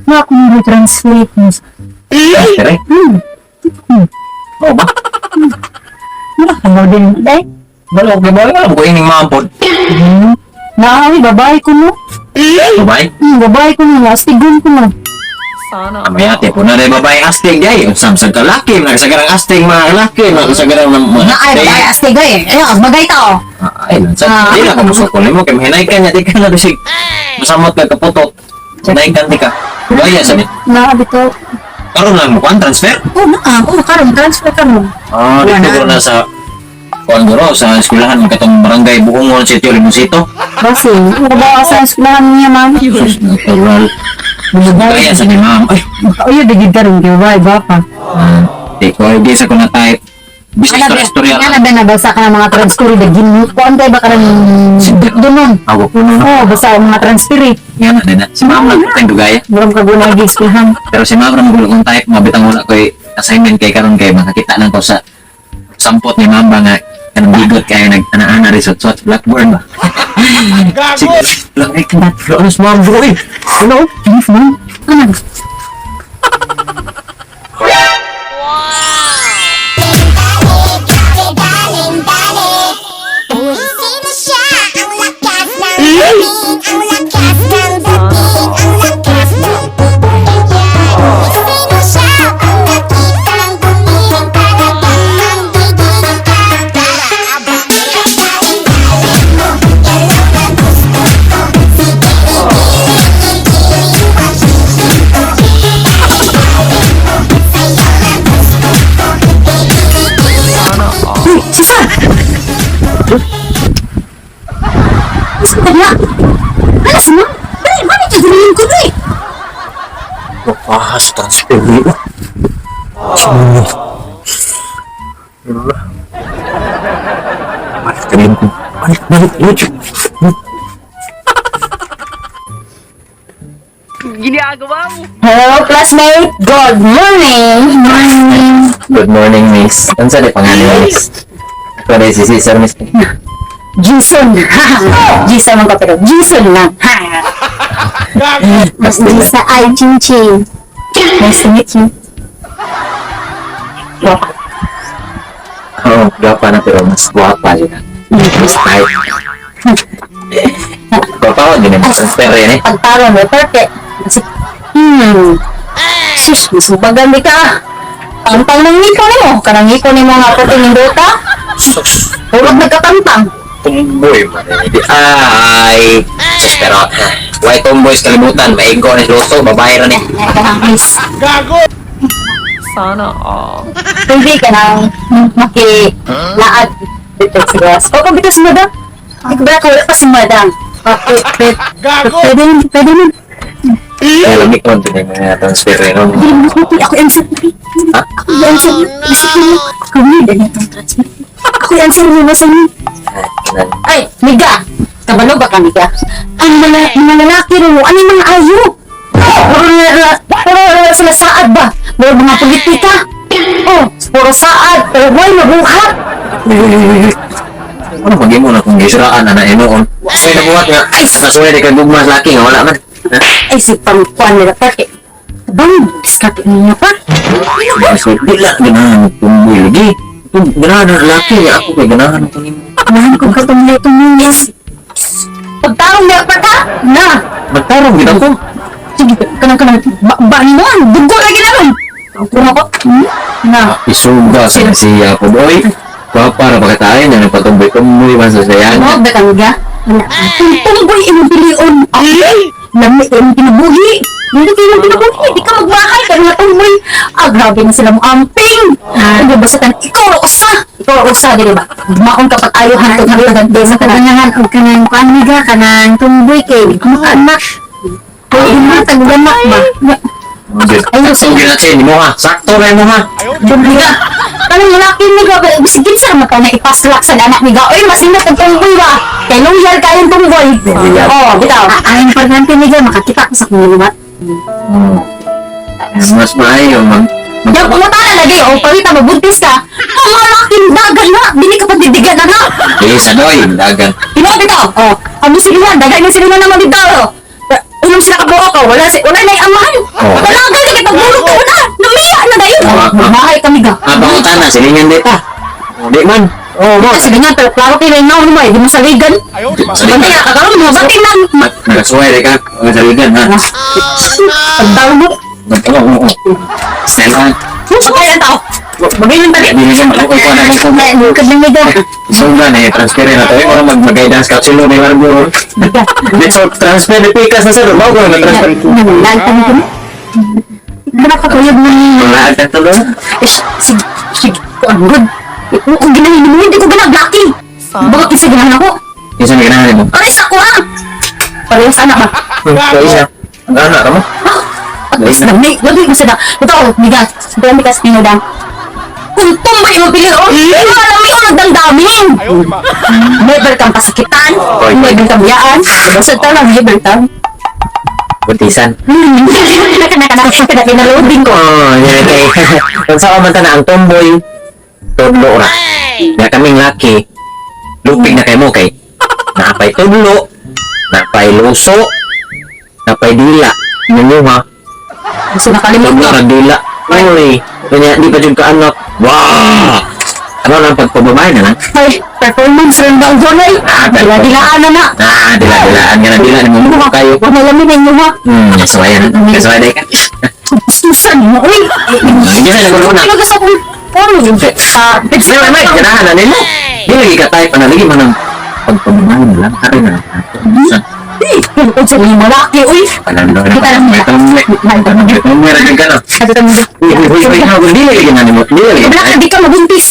Na ako nang translate mo. Tere? Hmm. Oo ba? Wala ka mo din. Day. Wala ko gabay. Wala ko ining mampod. Naawi, babae ko no. Babae? Babae ko no. Astigon ko no. Sana Amayate po na rin babae astig day. Unsam sa kalaki, nagsagarang astig mga kalaki, nagsagarang ng mga Na ay, babae astig ay. Ay, bagay tao. Ah, ay, lansa. Ah. Di na ka musukol mo kay mahinay ka niya, di ka na bisig. Masamot ka kaputot. Hinay ka, di ka. Gaya sa ni. Na, bitaw. Karon lang mo kuan transfer. Oh, na, oh, karon transfer karon. Ah, dito ko na sa kuan guro sa eskwelahan mo katong barangay Buongon Sitio Limosito. Basi, ano ba sa eskwelahan niya, ma'am? Sus, natural. Gaya sa ni ma'am. Ay, Uy, digid ka rin, babae ba pa? ah, di ko di sa ko na type. Bisig Ano sa istorya. ba na basa ka ng mga transfer dagin mo? Kuan tayo ba ka ng doon? Awa ko na. Oh, basta ang mga transfer eh. Nga na din na. Si ma'am lang tayong dugaya. Murang kaguna lagi eskwelahan. Pero si ma'am ramon kung type mabitang wala ko'y assignment kay karon kay makakita lang ko sa sampot ni ma'am ba nga kanang bigot kayo nag-ana-ana rin sa blackboard ba. Sige lang ay ano si ma'am bro eh. Ano? Yes, ma'am. Ano? Sino siya? Ang lakas ng dating, ang lakas ng dating, ang lakas ng yan. Sino siya? Ang nakitang gumiling talagang manggigil ka. Tara, abang galing mo, yan lang ang gusto ko. Sige, igiling, igiling, pahihinto. Galing mo, sa'yo lang gusto ko. Baby, igiling. Sana all. Uy, Cesar! Mas ka na! Ano si ma'am? Dali, mami, kagulin ko eh! Ah, sa transfer ni. Balik ka rin. Balik, balik, balik. Ginagawa mo. Hello, classmate! Good morning! Morning! Good morning, miss. Ano sa di pangalan, miss? Ako rin si Cesar, miss. Jason! Jason man ko pero Jason lang! Mas Jason, ay, Ching Ching. Nice to meet you. Guwapa. Oo, gwapa na pero mas gwapa yun. Mas type. Gwapa ko, din ang transfer yun eh. Pagtaro mo, perfect. Kasi, Sus, masubagan di ka. Pantang ng ngipon mo. Kanang ngipon ni mga puting indota. Sus, Huwag nagkatantang. tumboy man eh. Ay! Sus, pero, why tomboy sa kalibutan? Maigo ni Luto, babae rin eh. Miss, Sana all. pwede ka nang makilaad dito sa gas. O, kung bito si madam. Hindi ko ba wala pa si madam. Okay, pwede, pwede, pwede nun. Kaya lamig ko, din yung mga transfer rin. No? Hindi mo ako answer. Ha? Ako yung answer. Isip mo, ako yung dali itong transfer. Ako yung answer mo sa inyo. Ay, Ay, miga! Kabalo ba ka, miga? Ang mga lalaki ro, ano yung mga ayo? Puro puro na sila saad ba? Puro mga politika. Oh, puro saad, pero why mabuhat? Uy, uy, uy, uy. Ano magimo na kung gisiraan na na inoon? Ay, nabuhat nga. Ay, nasuway di ka gugma sa laki nga wala man. Ha? Ay, si pangkuan nila, parte. Bang, diskarte niya pa. So, di lang ganahan tumboy lagi. Kung ganahan ang laki nga ako kay ganahan ako nimo. Nahan ko ka tumuli-tumuli. Pagtarong niya pa ka? Na! Magtarong gid ako. Sige, kanang kanang, ba, ba mo, dugo lagi na ron. Puro ko, Na. Isuga sa siya ko boy. Gwapa ra ba ka tayo nga nagpatumboy-tumboy man sa sayan. Ano ba kang ga? Wala. Tumboy imong pilion. Ay, lami imong kinabuhi. Hindi kayo imong kinabuhi. Di ka magmahay ka nga tumboy. Ah, grabe na sila mo amping. Ano ba sa tan? Ikaw ra usa. Ikaw ra usa dili ba? Maon ka pag ayo hantod hantod sa Kanang og kanang kuan miga kanang tumboy kay mga anak. Kay mga tagdamak ba? Ayun, so ginatin mo ha. Sakto ra mo ha. Tumboy ka. Kanang lalaki ni ga sige sa mata na ipaslak sa anak ni ga. Oy, masinat ang tumboy ba? Kay loyal kayong tumboy. Loyal. Oh, bitaw. Ang importante miga makakita ko sa kong liwat. Mas maayo mag Yang kumuta na lagi, o pawita, mabuntis ka. Ang malaking dagan na, dili ka pagdidigan na na. Eh, sa doy, dagan. Tinuod ito. Oh, amo sila, dagan ni sila naman dito. Ano Unom sila kabuok ka, wala si wala na amahan. Oo. Wala gani kay pagbulog ka wala. Namiya na dayon. Oo. Mahay kami ga. Ah, pangutana, silingan di ta. Di man. Oo, mo. Kasi ganyan, pero klaro kayo na mo eh, di mo saligan. Bantay ka karon mo, bantay lang. Nagasuway di ka. Mga saligan, ha? Pagdaw mo. Oo, oo, oo. Style ha? Sa kaya ang tao. Bagay ng tali. Hindi na malukoy ko na mong kumo. Bukod lang miga. So nga na transfer na to. Eh, Mura mag-guidance counselor may marang guro. Let's all transfer ni Pikas na sir. Bago na transfer. Naglaltan ko. Nakakuyog na niya. Wala ang tulo. Eh, sige, sige, ang good. Kung ginahin mo, hindi ko ganang blackie. Baka kisa ginahin ako. Isa may ganahan mo. Aray sa kuha! Parehas anak ba? So isa. Ang anak mo. At least lang, may, lagi mo sila. Ito, oh, migas. Ito, migas, pinudang. Kung tumbay mo pili, oh, alam mo, nagdamdamin. Never kang pasakitan, never kang biyaan. Basta ito lang, never kang. Buntisan. Kinaloading ko. Oh, yan kay. Kung sa man na ang tomboy, tudlo ra. Na kaming laki, lupig na kay mo kay. Napay tudlo, napay luso, napay dila. Ninyo ha? Gusto nakalimot Tudlo ko. ra dila. Uy, kanya di pa jud ka anak. Wow! Ano lang pagpababay na lang? Ay, performance rin ba ang gonay? Dila-dilaan na na. Ah, dila-dilaan nga na dila ni mo kayo. Wala lamin na inyo ha. Kasuwayan. Kasuwayan dai ka. Susan mo, uy. Hindi na nagulo na. Talaga sa kong poro. Sa May may ganahan na nimo. Di lagi ka type ana lagi man ang pagpamamahay na lang hari na lang. Sa Kung sa mga malaki, uy. palalo na. Kita lang nila. May tumbe. Tumbe ra ka na. Sabi kami, Uy, uy, uy, uy, di lagi ganahan nimo. Di lagi. Wala ka, di ka mabuntis.